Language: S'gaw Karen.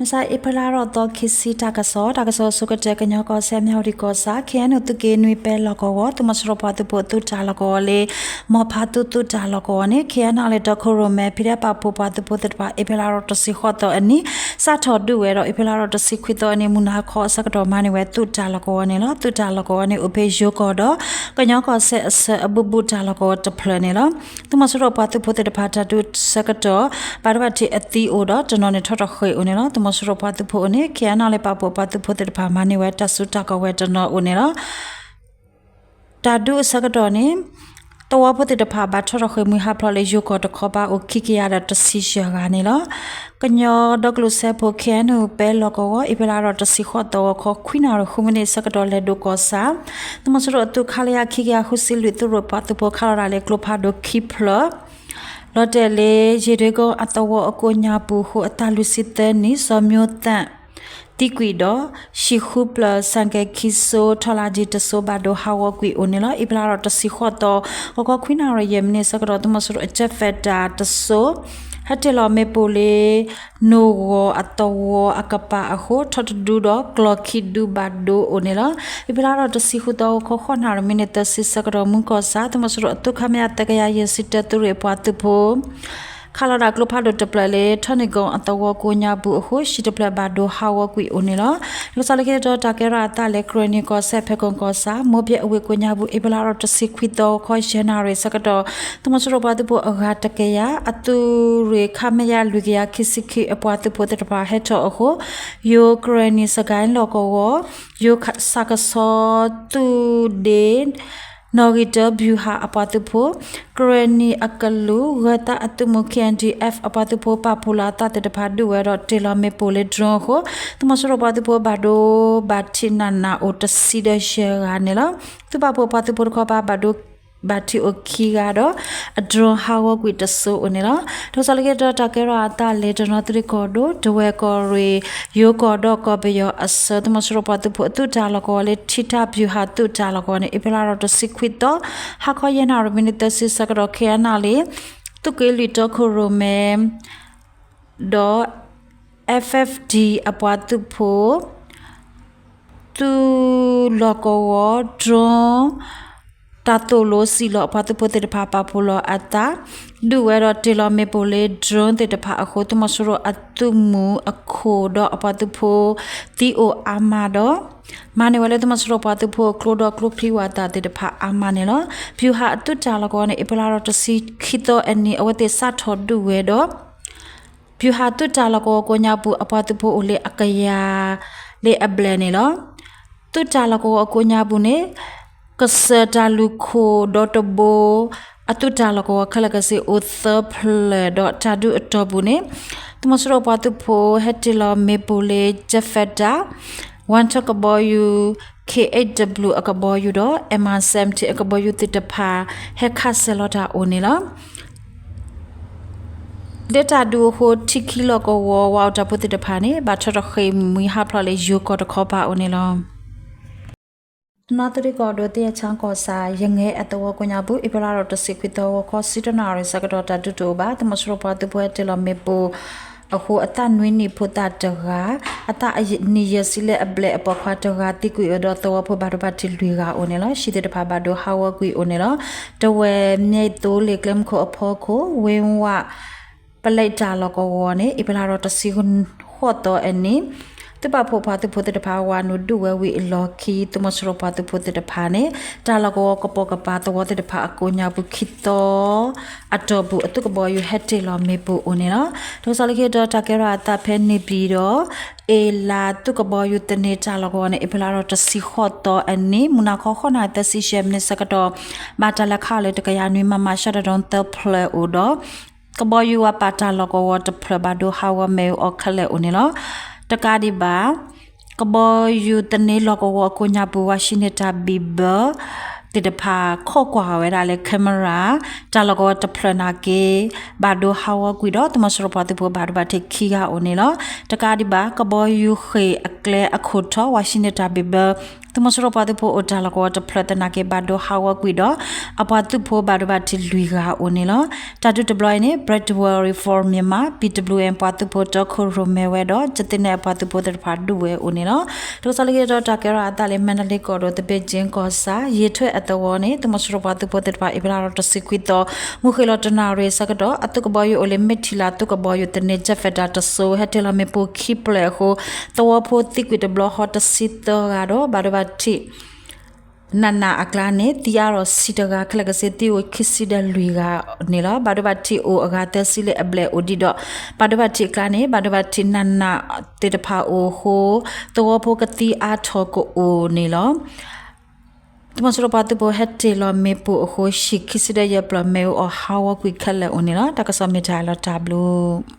မဆါအ့ဖြ့လါထီၣ်သီခံဆံတၢ်ကစီၣ်, တၢ်ကစီၣ်ဆိကတၢၢ် ကညီကီၢ်စဲၣ် မၠၣ်ဝတံၣ်ကီၢ်ဆၣ် ခ့ၣ်အဲၣ်ယူၣ် သုးက့နွံပဲလီၢ်ကဝီၤ သုးမီၤစိရိၤပှၤသုးဖိအသုးတၢ်လီၢ်ကဝီၤလၢ မီၤဖးသူသုးတၢ်လီၢ်ကဝီၤန့ၣ် ခ့ၣ်အဲၣ်ယူၣ်လၢ တီခိၣ်ရိၣ်မဲ ဖံးဒဲးပာ်ဖှိၣ်ပှၤသုးဖိသ့ၣ်တဖၣ် အ့ဖြ့လါထီၣ်တဆံဃိးသီအနံၤ စးထီၣ်ဒုးဝဲဒီး အ့ဖြ့လါထီၣ်တဆံခွံသီအနံၤ မုၢ်နၤခီအဆၢကတီၢ် မၤန့ၢ်ဝဲသုးတၢ်လီၢ်ကဝီၤန့ၣ်လီၤ. သုးတၢ်လီၢ်ကဝီၤန့ၣ် အိၣ်ဖဲယိၤကီၢ်ဒီး ကညီကီၢ်စဲၣ်အဆၢအဘူးဘူးတၢ်လီၢ်ကဝီၤတဖျၢၣ်န့ၣ်လီၤ. သုးမီၤစိရိၤပှၤသုးဖိသ့ၣ်တဖၣ် တၢ်ဒုးအဆၢကတီၢ် ဘၣ်ဒိဘၣ်ထံးအသံအိၣ်ဒီး တနီၤန့ၣ်ထီၣ်ထီၣ်ဃ့ၢ်အိၣ်န့ၣ်လီၤ. သုးမီၤစိရိၤပှၤသုးဖိအအိၣ်န့ၣ် ခ့ၣ်အဲၣ်ယူၣ်လၢပာ်ဖှိၣ်ပှၤသုးဖိသ့ၣ်တဖၣ် မၤန့ၢ်ဝဲတၢ်စုတၢ်ကဝဲၤတနီၤအိၣ်န့ၣ်လီၤ. တၢ်ဒုးအဆၢကတီၢ်န့ၣ် သဝီဖိသ့ၣ်တဖၣ်ဘၣ်ထီၣ်ထီၣ်ဃ့ၢ်မှံဟးဖျိးလၢယိၤကီၢ်တခီပၤအိၣ်ခံကယၤဒီးတဆံယဲၢ်ဂၤန့ၣ်လီၤ. ကညီဒီကလုာ်စၢဖှိၣ် ခ့ၣ်အဲၣ်ယူၣ် ပဲလီၢ်ကဝီၤ အ့ဖြ့လါထီၣ်တဆံဃိးသီ ဂီၤခီခွံနၣ်ရံၣ်ဃုမံးနံး ဆၢကတီၢ်လဲၤဒိးကီၢ်ဆၣ် သုးမီၤစိရိၤအသုးခလရ ခံကယၤဃုဆံလွံၢ် သုးရိၣ်ပှၤသုးဖိခးလီၤတၢ်လၢကျိဖးဒိၣ်ခံဖျၢၣ် လီၤတဲာ်လၢ ယ့ၣ်ဒ့ကိအသဝီအကိးညါပူၤအဃိ အသးလွံၢ်ဆံသၢနံၣ် စီၤမျိသၣ် သံကွံာ်ဒီး ဟံၣ်ဃုဖျၢၣ် ဆၣ်ကဲခံစိ ထီလါကံတစိ ဘၣ်ဒိဟးဂီၤကွံာ်အိၣ်န့ၣ်လီၤ. အ့ဖြ့လါထီၣ်တဆံဃိးသီ ဂီၤခီခွံနၣ်ရံၣ်ယဲၢ်မံးနံးဆၢကတီၢ် သုးမီၤစိရိၤအjet fighterတစိ ဟဲတ့ၢ်လီၤမ့ၣ်ပိၢ်လၢ နိၣ်ဂီၤအသဝီအကပၤအဃိ ထီၣ်တဒုဒီးကျီၢ်ခံဒုဘၣ်ဒိအိၣ်န့ၣ်လီၤ. အ့ဖြ့လါထီၣ်တဆံဃုသီ ဂီၤခီဃိးနၣ်ရံၣ်မံးနံးသၢဆံဆၢကတီၢ် မူကီၢ်ဆၣ် သုးမီၤစိရိၤအသုးခမရ သၢကယၤယဲၢ်ဆံတၢ သုးရ့ၣ်အပှၤသုးဖိ ခးလီၤတၢ်ကျိဖးဒိၣ်တဖျၢၣ်လၢ ထီၣ်နံၣ်ကိၣ်အသဝီကိးညါပူၤအဃိ ဟံၣ်တဖျၢၣ်ဘၣ်ဒိဟးဂီၤကွံာ်အိၣ်န့ၣ်လီၤ. လီၤဆီလၢခံတတီၤ တၢ်ကဲထီၣ်အသးလၢ ကရ့ၣ်နံၣ်ကီၢ်စဲၣ် ဖဲကီၢ်ကီၢ်ဆၣ် မိၢ်ဘဲအဝ့ၢ်ကိးညါပူၤ အ့ဖြ့လါထီၣ်တဆံခွံသီ ဂီၤခီယဲၢ်နၣ်ရံၣ်ဆၢကတီၢ် သုးမီၤစိရိၤပှၤသုးဖိအဂၤတကယၤ အသုးရ့ၣ် ခမရ လွံၢ်ကယၤခံဆံခံ အပှၤသုးဖိသ့ၣ်တဖၣ်ဟဲထီၣ်အဃိ ယိၤကရ့ၣ်နံၣ်စကဲလီၢ်ကဝီၤ ယိၤဆၣ်ကဆီသုးဒ့ နီၣ်ဂံၢ်တၢ ဗျူဟာ အပှၤသုးဖိ ကရ့ၣ်နံၣ်အကလုာ် ဂၢၤသးအသုးမုၢ် ခ့ၣ်အဲၣ်ယူၣ်လ်အ့ၣ်အ့ၣ်အ့ၣ် အပှၤသုးဖိပာ်ဖှိၣ်လီၤအသးသ့ၣ်တဖၣ် ဒုးဝဲဒီး တ့ၢ်လီၤမ့ၣ်ပိၢ်လၢ drone အဃိ သုးမီၤစိရိၤပှၤသုးဖိဘၣ်ဒိဘၣ်ထံးနးနးအိၣ်တဆံဒီးယဲၢ်ဂၤန့ၣ်လီၤ. သုးပာ်ဖှိၣ်ပှၤသုးဖိတခီပၤ ဘၣ်ဒိဘၣ်ထံးအိၣ်ခံဂၤဒီး အ drone ဟးဂီၤကွံာ်တစိၤအိၣ်န့ၣ်လီၤ. တၢ်ကစီၣ်လၢခံတတီၤ တၢ်ကဲထီၣ်အသးလၢ တနီသရံၣ်ကီၢ်ဒိၣ် တဝဲၢ်ကီၢ်ရ့ၣ် ယိၤကီၢ်ဒီးကီၢ်ပယီၤအဆၢ သုးမီၤစိရိၤပှၤသုးဖိအသုးတၢ်လီၢ်ကဝီၤလၢ ထံထၣ်ဗျူဟာ သုးတၢ်လီၢ်ကဝီၤန့ၣ် အ့ဖြ့လါထီၣ်တဆံခွံသီ ဟါခီယဲၢ်နၣ်ရံၣ်မံးနံးသၢဆံဆၢကတီၢ် ခ့ၣ်အဲၣ်ယူၣ်လၢ သုးက့လွံၢ်တီခိၣ်ရိၣ်မဲ ဒီး FFD အပှၤသုးဖိ သုးလီၢ်ကဝီၤ drone တၢ်သိၣ်လိစံၣ်လီၤအပှၤသုးဖိသ့ၣ်တဖၣ် ပာ်ဖှိၣ်လီၤအသး ဒုးဝဲဒီးတ့ၢ်လီၤမ့ၣ်ပိၢ်လၢ drone သ့ၣ်တဖၣ်အဃိ သုးမီၤစိရိၤအသုးမုၢ်အခိၣ်ဒီးအပှၤသုးဖိ သံအိၣ်အါမးဒီး မၤန့ၢ်ဝဲလၢသုးမီၤစိရိၤပှၤသုးဖိအကျိဒီးကျိချံဝးသးသ့ၣ်တဖၣ်အါမးန့ၣ်လီၤ. ဗျူဟာ အသုးတၢ်လီၢ်ကဝီၤန့ၣ် အ့ဖြ့လါထီၣ်တဆံခံသီအနံၤ အဝဲသ့ၣ်စးထီၣ်ဒုးဝဲဒီး ဗျူဟာ သုးတၢ်လီၢ်ကဝီၤကိးညါပူၤ အပှၤသုးဖိအိၣ်လၢအကယၤလၢအဘျဲၣ်န့ၣ်လီၤ. သုးတၢ်လီၢ်ကဝီၤအကိးညါပူၤန့ၣ် ကစၢၢ်တၢ်လုၢ်ခိၣ်ဒီတဘိ အသုးတၢ်လီၢ်ကဝီၤခဲလၢာ်ကစ့ၢ်အိၣ်သၢဖျၢၣ်ဒီး တၢ်ဒုးအတီၢ်ပူၤန့ၣ် သုးမီၤစိရိၤပှၤသုးဖိဟဲတ့ၢ်လီၤမ့ၣ်ပိၢ်လၢ jet fighter one ton ကဘီယူၤ KH-W အကဘီယူၤဒီး M I seventeen အကဘီယူၤသ့ၣ်တဖၣ် ဟဲခးစဲၤလီၤတၢ်အိၣ်န့ၣ်လီၤ. လၢတၢ်ဒုးအဃိ ထံခံလီၢ်ကဝီၤ ဝးအိၣ်တၢ်ဖိသ့ၣ်တဖၣ်န့ၣ် ဘၣ်ထီၣ်ထီၣ်ဃ့ၢ်မှံဟးဖျိးလၢယိၤကီၢ်တခီပၤအိၣ်န့ၣ်လီၤ. တနီသရံၣ်ကီၢ်ဒိၣ် သ့ၣ်ယဲၣ်ဆၣ်ကီၢ်ဆၣ် ယငဲအသဝီကိးညါပူၤ အ့ဖြ့လါထီၣ်တဆံခွံသီ ဂီၤခီဆံတနၣ်ရံၣ်ဆၢကတီၢ် တၢ်ဒုးတအိၣ်ဘၣ် သုးမီၤစိရိၤပှၤသုးဖိဟဲတ့ၢ်လီၤမ့ၣ်ပိၢ်အဃိ အသးနွံနံၣ်ဖိသၣ်တဂၤ အသးနံၣ်ယဲၢ်ဆံလၢအဘျဲၣ်အပိာ်ခွါတဂၤသံကွံာ်အီၤဒီး သဝီဖိဘၣ်ဒိဘၣ်ထံးလွံၢ်ဂၤအိၣ်န့ၣ်လီၤ. ဟံၣ်သ့ၣ်တဖၣ်ဘၣ်ဒိဟးဂီၤကွံာ်အိၣ်န့ၣ်လီၤ. တဝဲၢ်မၠဲၣ်သိလ့ၣ်ကျဲမုၢ်ခိၣ်အဖီခိၣ် ဝ့ဝး ပလဲတၢ်လီၢ်ကဝီၤန့ၣ် အ့ဖြ့လါထီၣ်တဆံဃိးသီအနံၤ သုးပာ်ဖှိၣ်ပှၤသုးဖိသ့ၣ်တဖၣ် ဝၤနုာ်ဒုးဝဲဝံၤအလီၢ်ခံ သုးမီၤစိရိၤပှၤသုးဖိသ့ၣ်တဖၣ်န့ၣ် တၢ်လီၢ်ကဝီၤကပိာ်ကပၤသဝီသ့ၣ်တဖၣ်အကိးညါပူၤခံသီ အတီၢ်ပူၤ အသုးကဘီယူၤဟဲတ့ၢ်လီၤမ့ၣ်ပိၢ်အိၣ်န့ၣ်လီၤ. တၢ်ကစီၣ်လၢခံတတီၤ တၢ်ကဲထီၣ်အသးဖဲန့ၣ်ပၠံၤဒီး အ့လးသုးကဘီယူၤသန့ၤတၢ်လီၢ်ကဝီၤန့ၣ် အ့ဖြ့လါထီၣ်တဆံဃိးသီအနံၤ မုၢ်နၤခီဃိးနၣ်ရံၣ်သၢဆံယဲၢ်မံးနံးဆၢကတီၢ် ဘၣ်တၢ်လဲၤခးအီၤလၢတကယၤနွံ မမ ရှဲတဒိၣ်သၢဖျၢၣ်အိၣ်ဒီး ကဘီယူၤဝၤပာ်တၢ်လီၢ်ကဝီၤတဖျၢၣ်ဘၣ်ဒိဟးဂီၤမ့ၣ်အူအီၤခဲလၢာ်အိၣ်န့ၣ်လီၤ. တကးဒံးဘၣ် ကဘီယူၤသန့ၤလီၢ်ကဝီၤအကိးညါပူၤ ဝၤၡံန့ၢ်တၢ်ဘံၣ်ဘၢ သ့ၣ်တဖၣ်ခိးကွၢ်ဝဲဒၣ်လၢ camera တၢ်လီၢ်ကဝီၤတဖျၢၣ်နာ်က့ ဘၣ်ဒိဟးဂီၤကွံာ်ဒီး သုးမီၤစိရိၤပှၤသုးဖိဘၣ်ဒိဘၣ်ထံးခံဂၤအိၣ်န့ၣ်လီၤ. တကးဒံးဘၣ် ကဘီယူၤဃ့ၢ်အကျဲအခိၣ်ထီၣ် Washington တၢ်ဘံၣ်ဘၢ သုးမီၤစိရိၤပှၤသုးဖိအိၣ်တၢ်လီၢ်ကဝီၤတဖျၢၣ်သနာ်က့ ဘၣ်ဒိဟးဂီၤကွံာ်ဒီး အပှၤသုးဖိဘၣ်ဒိဘၣ်ထံးလွံၢ်ဂၤအိၣ်န့ၣ်လီၤ. တၢ်ဒုးတဘျီအံၤန့ၣ် Bread Worry for Myanmar, B W M ပှၤသုးဖိတီခိၣ်ရိၣ်မဲဝဲဒီး ကသ့ၣ်နဲၣ်အပှၤသုးဖိသ့ၣ်တဖၣ်ဒုးဝဲအိၣ်န့ၣ်လီၤ. တၢ်ကစီၣ်လၢခံတတီၤ တၢ်ကဲထီၣ်အသးလၢ မါဒလ့ကီၢ်ဒိၣ် သဘ့ၣ်ကၠ့ကီၢ်ဆၣ် ယ့ၤထွဲအသဝီန့ၣ် သုးမီၤစိရိၤပှၤသုးဖိသ့ၣ်တဖၣ် အ့ဖြ့လါထီၣ်တဆံခွံသီ မုၢ်ဃ့ၢ်လီၤတနၣ်ရံၣ်ဆၢကတီၢ် အသုးကဘီယူၤအိၣ်လၢ မ့ၢ်ထံၣ်လၢသုးကဘီယူၤသန့ jet fighter တစိၤ ဟဲတ့ၢ်လီၤမ့ၣ်ပိၢ်ခံဖျၢၣ်အဃိ သဝီဖိသံကွံာ်တဘျီဃီတဆံသၢဂၤဒီး ဘၣ်ဒိဘၣ်ထံး နးနးအကျါန့ၣ် သံအါထီၣ်ဆံတဂၤ ခဲလၢာ်ခဲဆ့သံအိၣ်ခံဆံဒီးလွံၢ်ဂၤန့ၣ်လီၤ. ဘၣ်ဒိဘၣ်ထံးအိၣ်အဂၤသၢဆံလၢအဘျဲၣ်အိၣ်ဒံးဒီး ဘၣ်ဒိဘၣ်ထံးအကျါန့ၣ် ဘၣ်ဒိဘၣ်ထံးနးနးသ့ၣ်တဖၣ်အိၣ်အဃိ သဝီဖိကသံအါထီၣ်ကအိၣ်န့ၣ်လီၤ. သုးမီၤစိရိၤပှၤသုးဖိဟဲတ့ၢ်လီၤမ့ၣ်ပိၢ်အဃိ ဟံၣ်ခံဆံဒီးယဲၢ်ပျီၢ်မ့ၣ်အူအီၣ်ဟးဂီၤကွံာ်ခဲလၢာ်အိၣ်န့ၣ်လီၤ. တၢ်ကစီၣ်မ့ၢ်တၢ်လီၤတၢ်ဘျုး